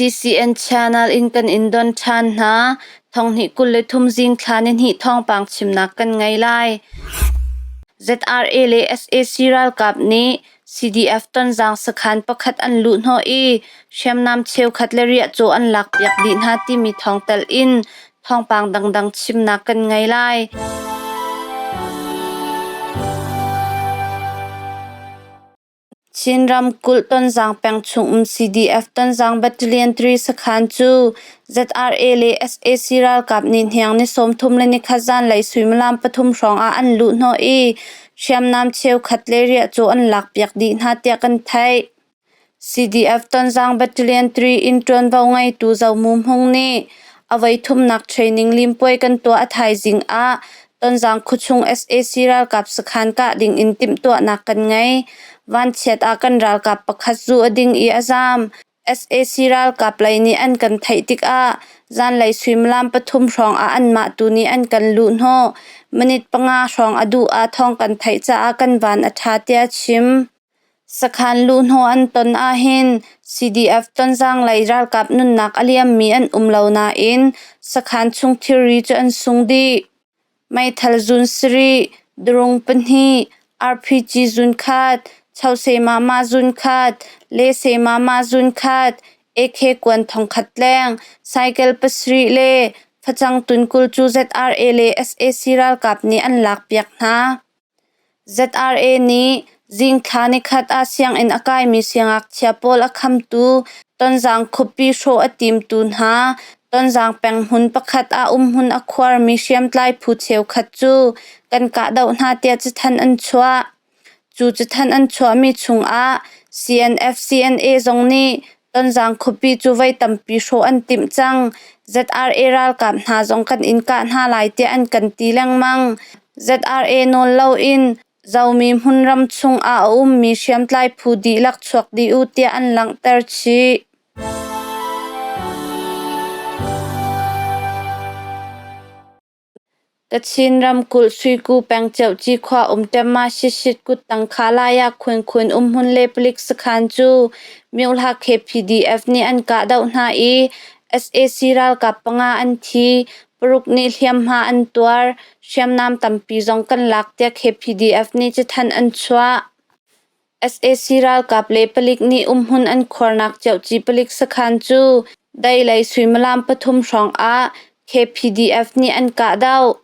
CCN channel in kan in don ṭhan hna. Thonghnih 23 zing thla ni hnih thawngpang chimnak kan ngei lai. ZRA le SAC ralkap nih CDF Tonzang sakhan pakhat an luhhnawh i hriamnam cheukhat le riahcaw an lakpiak dih hna timi thawng tel in thawngpang dangdang chimnak kan ngei lai. Chin ramkulh Tonzang peng chungum CDF Tonzang Battalion 3 sakhan cu ZRA le sac ralkap nih hniang ni 34 zanlei suimilam 3 hrawng ah an luhhnawh i hriamnam cheukhat le riahcaw an lakpiak dih hna tiah kan theih. CDF Tonzang Battalion 3 in ṭuanvo ngeitu Zomu Hmung nih a voithumnak training limpuai kan tuah a thaizing ah Tonzang khuachung sac ralkap sakhan kah ding in timhtuahnak kan ngei. Vanchiat ah kan ralkap pakhat zu a ding i a zaam. Sac ralkap lei nih an kan theih tikah zanlei suimilam 3 hrawng ah anmah tu nih an kan luhhnawh. Minute 5 hrawng a duh ah thawng kan theih caah kan van a ṭha tiah a chim. Sakhan luhhnawh an ton ahhin CDF Tonzang lei ralkap nunnak a liammi an um lo nain sakhan chung thilri cu an sung dih. Meithal zun sarih, durung pahnih, RPG zun khat, choseh mama zun khat, lese mama zun khat, AK kuan thongkhat leng, cycle pasarih le facang tun 20 cu ZRA le sac ralkap nih an lakpiak hna. ZRA nih zingthla nikhat ah sianginn a kaimi siangngakchia pawl a khamtu Tonzang khuapi hrawh a timtu hna Tonzang peng hmun pakhat ah umhmun a khuarmi hriamtlai phu cheukhat cu kan kahdoh hna tiah cathanh an chuah. Cu cathanh an chuahmi chungah CNF CNA zong nih Tonzang khuapi cu voi tampi hrawh an timh cang. ZRA ralkap hna zong kan in kah hna lai tiah an kan ti lengmang. ZRA nawl loin Zomi hmunram chungah a ummi hriamtlai phu dihlak chuak dih u tiah an langhter chih. Kachin ramkulh Suiku peng Ceuci khua um Temma Shishit kuttang Khalaya Khunkhun umhmun le palik sakhan cu Myohla KPDF nih an kahdoh hna i sac ralkap panga an thi, paruk nih hliamhma an tuar, hriamnam tampi zong kan lak tiah KPDF nih cathanh an chuah. Sac ralkap le palik nih umhmun an khuarnak Ceuci palik sakhan cu deilei suimilam 3 hrawng ah KPDF nih an kahdoh.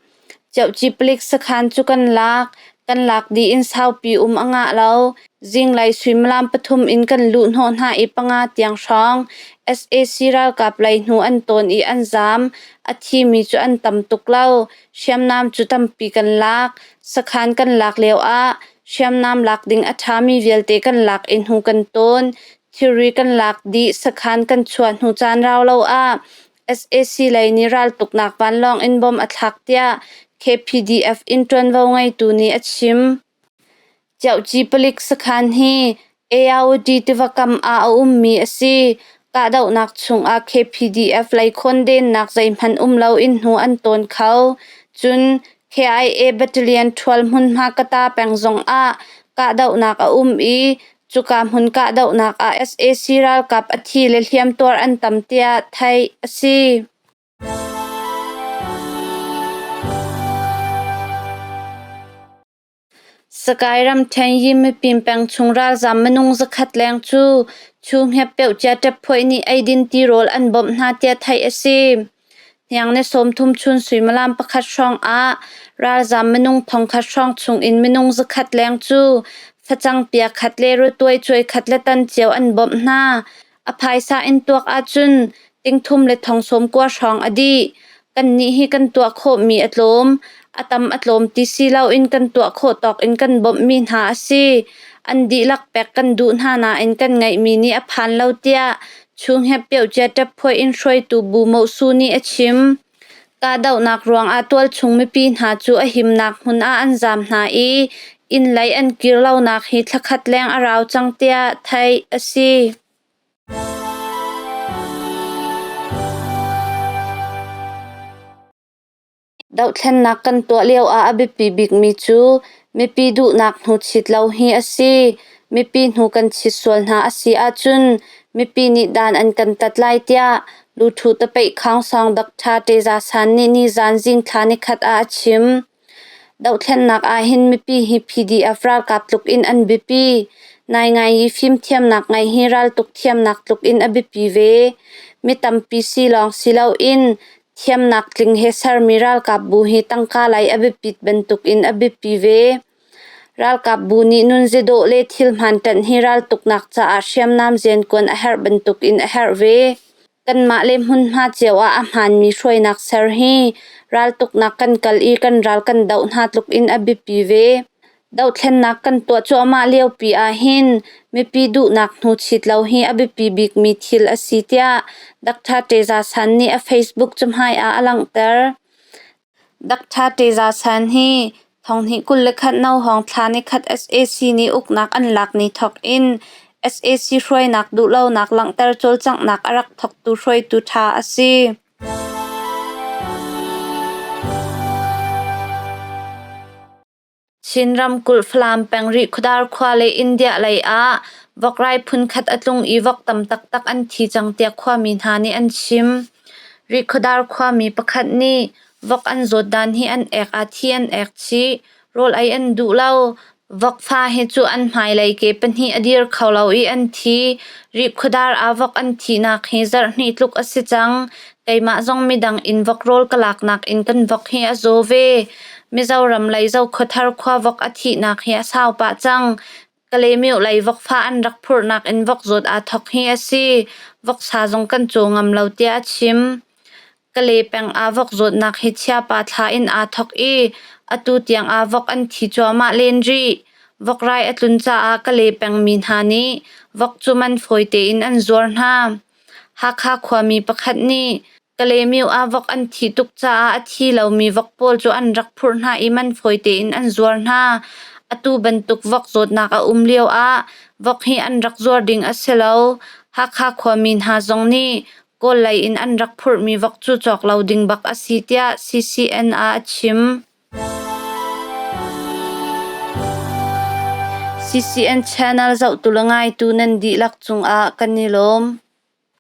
Ceuci palik sakhan cu kan lak. Kan lak dih in saupi um a ngah lo. Zinglei suimilam 3 in kan luhhnawh hna i panga tiang hrawng sac ralkap lei hnu an tawn i an zaam. A thimi cu an tam tuk lo. Hriamnam cu tampi kan lak. Sakhan kan lak lio ah Hriamnam lak ding a ṭhami vialte kan lak i hnu kan tawn. Thilri kan lak dih, sakhan kan chuah hnu caan rau lo ah sac lei nih raltuknak vanlawng in bom a thlak tiah KPDF in ṭuanvo ngeitu nih a chim. Ciauci palik sakhan hi AOD tiva kam ah a ummi a si. Kahdohnak chungah KPDF lei khawndennak zeihmanh um loin hnu an tawn kho. Cun KIA Battalion ṭhual hmunhma Kata peng zongah kahdohnak a um i cuka hmun kahdohnak ah sac ralkap a thi le hliamtuar an tam tiah theih a si. Sakai ramṭhen Yimapin peng chung ralzaam minung 100 leng cu Chu-hngepeuh ṭepphuaih nih eidin tirawl an bawmh hna tiah theih a si. Hniang ni 30 chun suimilam 1 hrawng ah ralzaam minung 1000 hrawng chung in minung 100 leng cu facang pia khat le rawtuai cuai khat le tan cio an bawmh hna. A phaisa in tuak ahcun ting thum le thong 90 hrawng a dih. Kannih hi kan tuah khawhmi a tlawm. A tam a tlawm ti si loin kan tuah khawh tawk in kan bawmhmi hna a si. An dihlak pek kan duh hna nain kan ngeihmi nih a phan lo tiah Chunghepiocia ṭepphuai in hruaitu Bu Mosu nih a chim. Kahdohnak ruangah tualchung mipi hna cu a himnak hmun ah an zaam hna i inn lei an kir lonak hi thlakhat leng a rau cang tiah theih a si. Dohthlennak kan tuah lioah a biapi bikmi cu mipi duhnak hnuchit lo hi a si. Mipi hnu kan chit sual hna a si ahcun mipi nih dan an kan tat lai tiah Luthu Tapeih Khawngsawng Dr. Teza San nih nizan zingthla nikhat ah a chim. Dohthlennak ahhin mipi hi PDF ralkap tluk in an biapi. Naingai i fimthiamnak ngeih hi raltuk thiamnak tluk in a biapi ve. Mi tampi si lawng si loin thiamnak tling he sermi ralkapbu hi tangka lei a biapit bantukin a biapi ve. Ralkapbu nih nunzidawh le thil hmaan ṭanh hi raltuknak caah hriamnam rianṭuan a herh bantukin a herh ve. Kanmah le hmunhma cio ah a hmaanmi hruainak ser hi raltuknak kan kal i kan ral kan doh hna tluk in a biapi ve. Dohthlennak kan tuah cuahmah liopi ahhin mipi duhnak hnuchit lo hi a biapi bikmi thil a si tiah Dr. Teza San nih a Facebook cahmai ah a langhter. Dr. Teza San hi thonghnih 21 nohawng thla nikhat sac nih uknak an lak ni thawk in sac hruainak duhlonak langhter cawlcanghnak a rak thawktu hruaitu ṭha a si. Chin ramkulh Falam peng Rihkhawdar khua le India lei ah vokrai phunkhat a tlung i vok tam taktak an thi cang tiah khuami hna nih an chim. Rihkhawdar khuami pakhat nih vok an zawt dan hi an ek ah thi an ek chih, rawl ei an duh lo. Vok fa hi cu an hmailei ke pahnih a dir kho lo i an thi. Rihkhawdar ah vok an thihnak hi zarhhnih tluk a si cang. Keimah zong midang inn vok rawl ka laknak in kan vok hi a zaw ve. Mizoram lei Zokhuathar khua vok a thihnak hi a sau pah cang. Kalaymyo lei vokfa an rak phurhnak in vok zawt aa thawk hi a si. Voksa zong kan caw ngam lo tiah a chim. Kale peng ah vok zawtnak hi chiapa thla in aa thawk i atu tiang ah vok an thi cuahmah len rih. Vokrai a tlun caah Kale pengmi hna nih vok cu man fawi tein an zuar hna. Hakha khuami pakhat nih Kalaymyo ah vok an thih tuk caah a thi lomi vok pawl cu an rak phurh hna i man fawi tein an zuar hna. Atu bantuk vok zawtnak a um lioah vok hi an rak zuar ding a si lo. Hakha khuami hna zong nih Kawl lei in an rak phurhmi vok cu cawk lo ding bak a si tiah CCN ah a chim. CCN channel zohtu le ngaitu nan dihlak cungah kan i lawm.